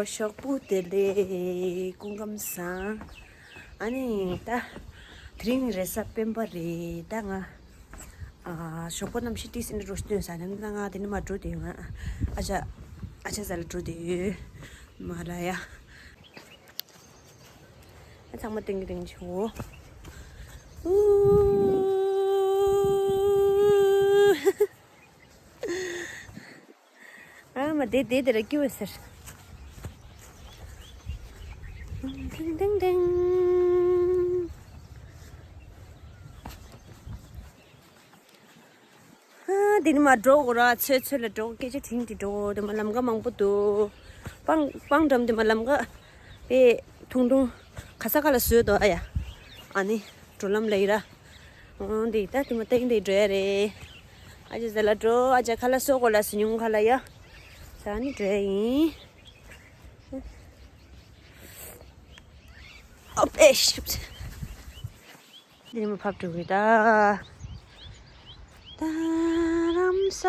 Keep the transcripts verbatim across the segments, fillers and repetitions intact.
ཞོགས་པ་བདེ་ལེགས། སྐུ་ཁམས་བཟང་། ཨ་ནི་ད་དེ་རིང་རེས་གཟའ་སྤེན་པ་རེད། ད་ང་ཨ་ཞོགས་པ་གནམ་གཤིས་ཏིས་ཟིན་འགྲོ་ཞིག་སྟོན་ས་ནས། ད་ང་དེ་ནས་མར་འགྲོ་བསྡད་ཡོད། ང་ཨ་ཅག་ཨ་ཅག་རྩ་ལ་འགྲོ་བསྡད་ཡོད། མ་ལ་ཡ། ཨ་ཚང་མ་ཏིང་གི་ཏིང་བྱེད་འོ། ཨུ། ཨ་མ་དེ་དེ་དེ་ར་སྐྱིད་པོ་ཟེར། ཏིང་ཏིང་ཏིང་། ཨ་དེ་ནི་མ་འགྲོ་གོ་ར། ཚོད་ཚོད་ལ་འགྲོ། སྐད་ཆ་དྲིང་དེ་འགྲོ། དེ་མ་ལམ་ཁ་མང་པོ་འདུག་སྤང་སྤང་འགྲམ་དེ་མ་ལམ་ཁ་པའི་ཐུང་ཐུང་ག་ས་ག་ལ་བཟོས་འདུག་ཨ་ཡ། ཨ་ནི་འགྲོ་ལམ་ལ་ཡི་ར། འོ་འདི་ད་དེ་མ་ཏིང་དེ་འགྲོ་ཡ་རེད། ཨ་ཅག་རྩ་ལ་འགྲོ། ཨ་ཅག་ཁ་ལག་བཟོ་གོ་ལ་སི་ཉུང་ཁ་ལ་ཡ། ས་ནི་འགྲོ་ཡ་ཡིན། ཨོ་པེ་ཤིབ། འདི་ནས་མར་ཕབ་འགྲོ་གི་ད། ད་རམ་ས།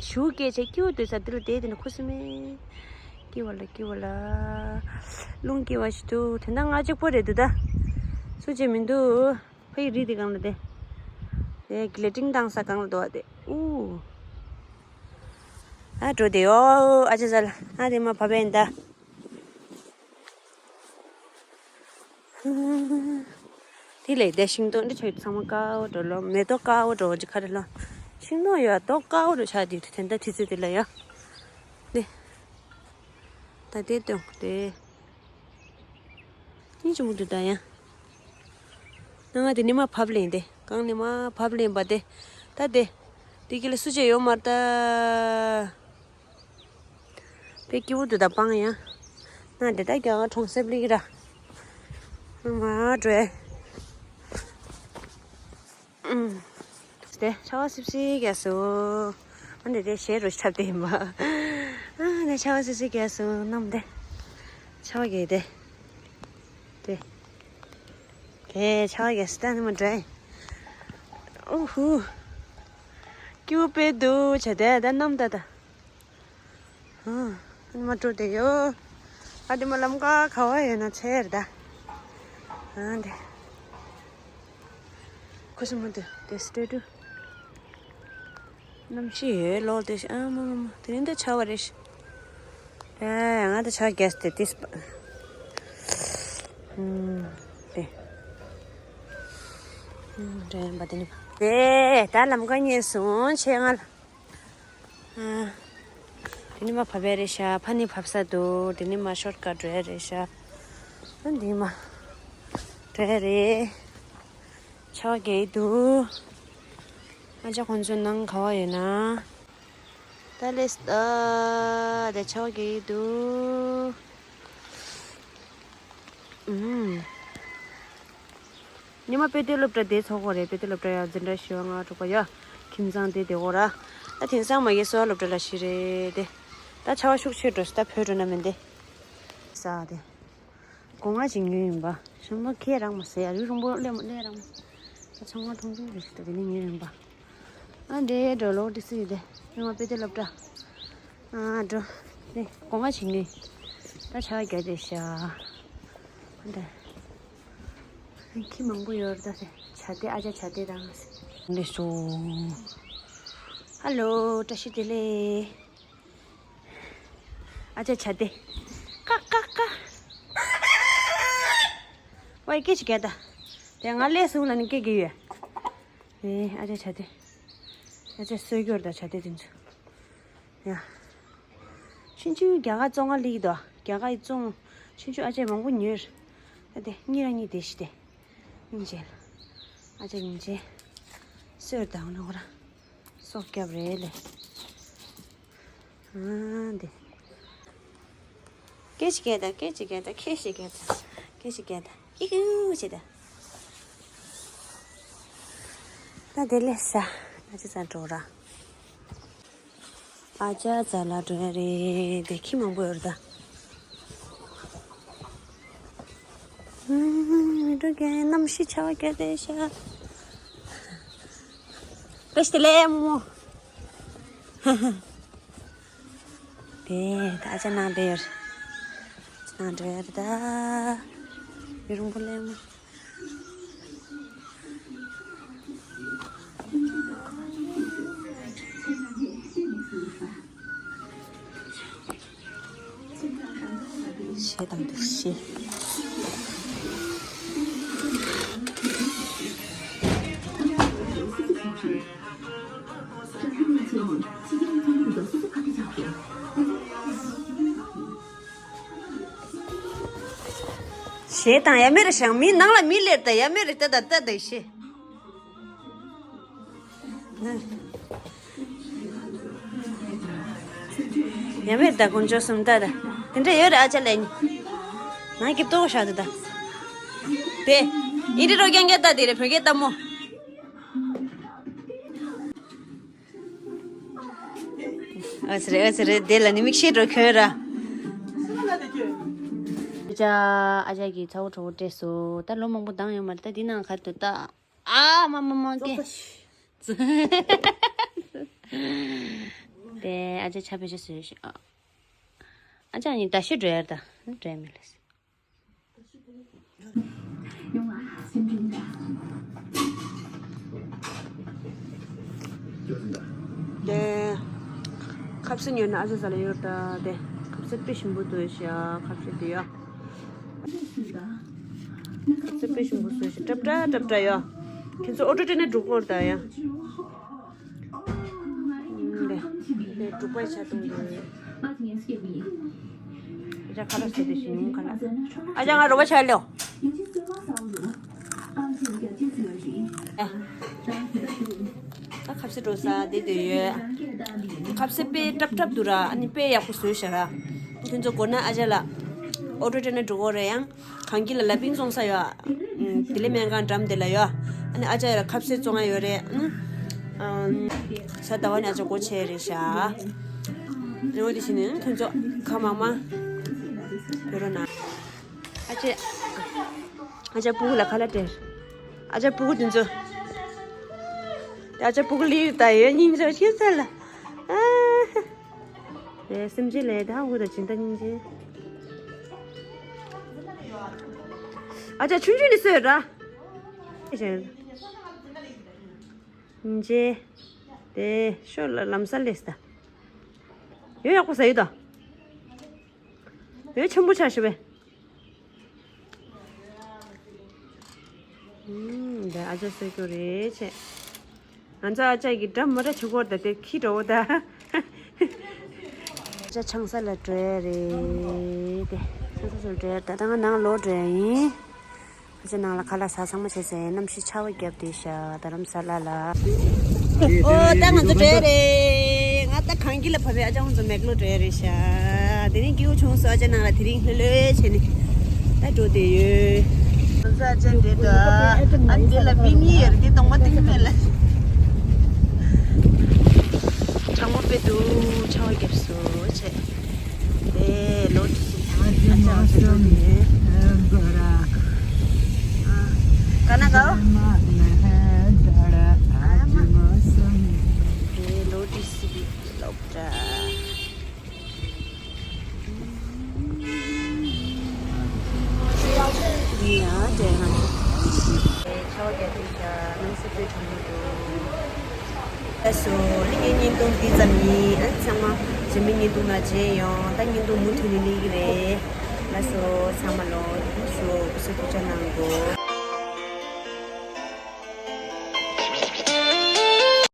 ཆུ་སྐད་ཆ་སྐྱིད་པོ་འདུག་ས་འདི་ལ་བསྡད། དེ་ནས་ཁུ་སིམ་མེ། སྐྱིད་པ་ལ་སྐྱིད་པ་ལ། རླུང་སྐྱིད་པ་ཞིག་འདུག་དེ་འདྲ་ང་གཅིག་པོ་རེད་འདུག་ད། སུ་གཅིག་མི་འདུག་ཕ་ཡི་རི་དེ་སྒང་ལ་བསྡད། དེ་གི་ལེ་ཏིང་ཏང་ས་སྒང་ལ་འདུག་བ་དེ། ཨུ། ཨ་འགྲོ་བསྡད་ཡོད། ཨ་ཅག་རྩ་ལ། ཨ་དེ་མ་བབས་ཡིན་ད། དེ་ལས་དེ་ཤིང་ཏོག་འདི་ཆོས་ཚང་མ་དཀར་པོ་འགྲོ་ལོ། མེ་ཏོག་དཀར་པོ་འགྲོ་ཅིག་ཁ་རེ་ལོ། ཤིང་ཏོག་ཡོད་ཏོག་དཀར་པོ་འགྲོ་ཆགས་དུས་དེ་འདྲ་དུས་ཚོད་དེ་ལ་ཡ། དེ། ད་དེ་སྟོན་དེ། ཡིན་ཅི་མུ་དུ་ད་ཡ། ང་དེ་ནས་མར་བབས་ལེན་དེ། གང་ནས་མར་བབས་ལེན་པ་དེ། ད་དེ། དེ་གི་ལ་སུ་ཅི་ཡོད་མ་རེད་ད། དཔེ་སྐྱིད་པོ་འདུག་ད་སྤང་ཡ། ན་དེ་ད་རྒྱ་གར་གྲོང་གསེབ་ལིག་ར། མ་འགྲོ། ཨུམ། དེ་ཆར་པ་སིབ་སིབ་རྒྱག་སོང་། ཨ་ནི་དེ་ཞེ་རུ་འཁྲབ་དེ་ཡིན་པ། ཨ་ནི་ཆར་པ་སིབ་སིབ་རྒྱག་སོང་། གནམ་དེ། ཆར་པ་རྒྱག་དེ། དེ། དེ་ཆར་པ་རྒྱག་སོང་། ད་ནི་མ་འགྲོ། ཨུ་ཧུ། སྐྱིད་པོ་དཔེ་འདུག་བྱ་དེ་ད་གནམ་ད་ད། ཨ་མ་འགྲོ་བསྡད་ཡོད། ཨ་དེ་མ་ལམ་ཀ་ག་བ་ཡོད་ན་ཚེ་རེད་ད། ཨ་དེ། ཁོ་སུ་མ་འདུག་དེ་སི་ཊེ་ཊུ། གནམ་གཤིས་ཡོད་ལོ་དེ་ཤི། ཨ་མ་མ་མ་དེ་རིང་ད་ཆར་པ་རེད་ཤི། ཨ་ང་ད་ཆར་རྒྱག་སྟེ་དེ་སི་པ། ཨུམ། དེ། ཨུམ་འདྲ་ཡིན་པ་དེ་ནི། དེ་ད་ལམ་ཀ་རྙེད་སོང་ཆེ་ང་ལ། ཨ། དེ་ནི་མ་བབས་པ་རེད་ཤག་ཕ་ནི་བབས་ས་འདུག་དེ་ནི་མ་ཤོར་ཀ་འགྲོ་ཡ་རེད་ཤག་ཨ་འདི་མ། འགྲོ་ཡ་རེད། ཆར་པ་རྒྱག་གི་འདུག་ཨ་ཅག་ཁོང་ཚོའི་ནང་ག་བ་ཡོད་ན། ད་ལེས་ད་དེ་ཆར་པ་རྒྱག་གི་འདུག་ཨུམ། ཉི་མ་དཔེ་དེབ་སློབ་གྲྭ་དེ་ཚོགས་ཀྱི་རེད། དཔེ་དེབ་སློབ་གྲྭ་ཡང་འཛིན་གྲྭ་བཞི་པ་ལྔ་པ་དྲུག་པ་ཡ། ཁྱིམ་ཚང་དེ་དེ་གོ་ར། ད་དེང་སང་མ་གི་གསོ་བ་སློབ་གྲྭ་ལ་ཞིག་རེད་དེ། ད་ཆར་པ་ཤུགས་ཆེ་འགྲོ་སོང་། ད་བོད་འགྲོ་ན་མིན་ཏེ། ས་དེ། སྒོ་ང་ཞིག་ཉོས་ཡིན་པ། ཞིམ་པོ་ཁེ་རང་མ་ཟེར་ཡ་རུ་རུང་པོ་ལས་མ་ལས་རང་མ། ད་ཚང་མ་ཐུང་ཐུང་རེད་ཤག་ད་དེ་ནི་ཉོས་ཡིན་པ། ཨ་འདྲེ་འགྲོ་ལོ་ཏི་སི་དེ། ཉི་མ་དཔེ་དེབ་སློབ་གྲྭ། ཨ་འགྲོ། ནི་སྒོ་ང་ཞིག་ནི། ད་ཆར་པ་རྒྱག་དེ་ཤག་ཨ་འདྲ། ཁྱི་མང་པོ་ཡོད་རེད་ད་ཟེར། བྱ་དེ་ཨ་ཅག་བྱ་དེ་དང་ཟེར། ལེགས་སོ། ཧ་ལོ་བཀྲ་ཤིས་བདེ་ལེགས། ཨ་ཅག་བྱ་དེ། ཀ་ཀ་ཀ་ཝའི་སྐད་ཅིག་རྒྱག་ད། དེ་ང་ལས་སུ་ལ་ནི་སྐད་རྒྱག་ཡོད། ཨེ་ཨ་ཅག་བྱ་དེ། ཨ་ཅག་གསོད་རྒྱུར་ད་བྱ་དེ་དེ་ཚོ། ཡ། ཆུང་ཆུང་རྒྱ་གར་བཙོང་ང་ལིག་དོ། རྒྱ་གར་ཡི་བཙོང་། ཆུང་ཆུང་ཨ་ཅེ་མང་པོ་ཉོས། ཨ་དེ་གཉིས་ར་གཉིས་དེ་ཤི་དེ། སྙིང་རྗེ། ཨ་ཅེ་སྙིང་རྗེ། གསོད་དང་ནོ་ར། སྲོག་སྐྱབས་རེད་ལེ། ཨ་དེ། སྐད་ཅིག་སྐད་ད་སྐད་ཅིག་སྐད་ད་ཁྱེད་ཞིག་སྐད་ད་སྐད་ཅིག་སྐད་ད་ཨི་ཁུ་ཞིག་ད། ད་དེ་ལས་ས་ད་ཅི་ཙང་འགྲོ་ར། ཨ་ཅག་རྩ་ལ་འགྲོ་ཡ་རེད་དེ་ཁྱི་མང་པོ་ཡོད་རེད་ད། ཨུམ། མི་འགྲོ་གི་གནམ་གཤིས་ཆར་པ་རྒྱག་དེ་ཤག་བཀྲ་ཤིས་བདེ་ལེགས་མོ། དེ་ད་ཨ་ཅག་ནང་དེར། ཨ་འདྲ་ཡར་ད། ཡུ་རུང་པོ་ལེན་མ། ཞེ་དང་འདུ་ཤེས། ཞེ་དང་ཡ་མེ་རེ་ཞང་མི་ནང་ལ་མི་ལེར་ད་ཡ་མེ་རེ་ད་ད་ད་ད་ཤེ། ཡ་མེར་ད་དཀོན་མཆོག་གསུམ་ལྟ་ད། དེ་འདྲ་ཡོད་རེད་ཨ་ཅག་ལས་ནི། ནང་སྐྱིབ་ཏོག་བཞག་འདུག་ད། དེ། ཨིན་དྲི་རོ་རྐྱང་རྐྱང་ལྟ་དེ་རེད་བོད་སྐད་ལྟ་མོ། ཨ་ཙི་རེད་ཨ་ཙི་རེད་དེ་ལ་ནི་མིག་ཤེས་འགྲོ་ཁྱོད་ར། ཨ་ཅག་ཨ་ཅག་གི་ཚ་བོ་གྲོགས་པོ་སྤྲད་སོང་ད་ལོ་མང་པོ་བཏང་ཡོད་མ་རེད་ད་འདི་ནང་ག་རེ་འདུག་ད། ཨ་མ་མ་མ་ཀེ། དེ་ཨ་ཅག་ཆ་བེད་ཆ་བཟོས་ཤིག་ཨ་ཅག་ནི་ད་ཤི་འགྲོ་ཡར་ད་འགྲོ་ཡ་མི་ལ་སི། དེ་ཁབ་སེ་ཉོས་ན་ཨ་ཅག་ས་ལ་ཡོད་ད་དེ་ཁབ་སེ་དཔེ་ཞིམ་པོ་འདུག་ཤ་ཁབ་སེ་དེ་ཡོད། ཁབ་སེ་དཔེ་ཞིམ་པོ་བཟོས་ཤིག་ཏྲབ་ཏྲ་ཏྲབ་ཏྲ་ཡོད། ཁྱེད་ཚོ་ཨོ་ཏོ་ཏྲེ་ནས་འགྲོ་གོ་ད་ཡ། ལས་ལས་འབྲུག་པའི་ཆ་གཏོང་དགོས། ཨ་ཅག་ཁ་ལག་ཟ་དེ་ཞིག་ཉུང་ཁ་ལག་ཨ་ཅག་ང་རོ་བ་ཆ་ལེའོ། ད་ཁབ་སེ་འགྲོ་ས་དེ་དེ་ཡོད། ཁབ་སེ་དཔེ་ཏྲབ་ཏྲབ་འདུག་ར་ཨ་ནི་དཔེ་ཡག་པོ་བཟོས་ཤག་ར། ཁྱོད་ཚོ་དགོས་ན་ཨ་ཅག་ལ་ཨོ་ཏོ་ཏྲེ་ནས་འགྲོ་གོ་རེད་ཡང་། གངས་སྐྱིད་ལ་ལ་པིང་བཙོང་ས་ཡོད། ལྡི་ལི་སྨན་ཁང་འགྲམ་དེ་ལ་ཡོད། ཨ་ནི་ཨ་ཅག་ཡ་ལ་ཁབ་སེ་བཙོང་ཡ་ཡོད་རེད། ཨ་ནི་ས་ཟླ་བ་ནས་ཨ་ཅག་སྒོ་ཕྱེ་རེད་ཤག་རེ་བ་དེ་བཞིན་ནི་ཁྱོད་ཚོ་ཁ་མང་མང་ཕེབས་རོགས་གནང་། ཨ་ཅག་ཨ་ཅག་སྤུ་གུ་ལ་ཁ་ལག་སྤྲད། ཨ་ཅག་སྤུ་གུ་དེ་ཚོ། ཨ་ཅག་སྤུ་གུ་ལི་ད་ཡོད་སྙིང་རྗེ་ཤེས་ཚར་ལ། ཨ། རེད་སེམས་ཅན་ལས་ད་འུ་ད་སྦྱིན་བདག་སྙིང་རྗེ། ཨ་ཅག་ཆུང་ཆུང་ནས་སོས་ར། སྙིང་རྗེ། དེ་ཤོ་ལ་ལམ་སང་ལས་ད། ཡོད་ཡག་པོ་ཟ་ཡོད་ད། ཡོད་ཆེན་པོ་ཆགས་ཤི་བས། ཨུམ། འདི་ཨ་ཅག་གསོད་རྒྱུ་རེད་ཆེ། ང་ཚོ་ཨ་ཅག་གི་འདྲ་མི་འདྲ་བྱེད་ཀྱི་ཡོད་ད་དེ་ཁྱི་འདྲ་བོ་ད། ཨ་ཅག་ཆང་ས་ལ་འགྲོ་ཡ་རེད་དེ། ཆང་ས་ཚོ་འགྲོ་ཡ་ད་ད་ང་ནང་ལོག་འགྲོ་ཡ་ཡིན། ཨ་ཅག་ནང་ལ་ཁ་ལག་ཟ་ཚང་མ་བྱས་ཟེར་གནམ་གཤིས་ཆར་པ་བརྒྱབ་བསྡད་ཤག་རྡ་རམ་ས་ལ་ལ། ཨོ་ད་ང་ཚོ་འགྲོ་ཡ་རེད། ང་ད་གངས་སྐྱིད་ལ་བབས་པའི་ཨ་ཅག་ཁོང་ཚོ་མེག་ལོ་འགྲོ་ཡ་རེད་ཤག་དེ་རིང་སྐྱིད་པོ་བྱུང་སོང་། ཨ་ཅག་ནང་ལ་དེ་རིང་ལྷོད་ལྷོད་བྱས་ནས་ད་འགྲོ་བསྡད་ཡོད། ང་ཚོ་ཨ་ཅག་འདྲེ་འདུག་ཨ་འདི་ལ་མི་གཉིས་ཡོད་རེད། འདི་གདོང་མ་སྟོན་གྱི་མེད་ལ། གྲང་མོ་དཔེ་འདུག་ཆར་པ་བརྒྱབ་སོང་བྱས། དེ་ལོ་དེ་ཨ་ཅག་ཨ་ཅག་འགྲོ་ནས་ག་ན་གའོ། དེ་ལོ་དེ་སི་བི་སློབ་གྲྭ། ཡ་དེ་ང་ཚོ་ཆར་པ་བརྒྱབ་དུས་ཤག་གནམ་ས་དཔེ་གྲང་མོ་འདུག་ལགས་སོ། ཨ་ནི་ངའི་བརྙན་ཐུང་འདི་ཙམ་ཡིན། ཨ་ཚང་མ་རྗེས་མའི་བརྙན་ཐུང་ནང་མཇལ་ཡོང་། ད་བརྙན་ཐུང་མུ་མཐུད་ནས་སླེབས་ཀྱི་རེད། ལགས་སོ། ཚང་མ་ལོ་ཞོ་སུ་ཐུགས་ཅག་གནང་གོ།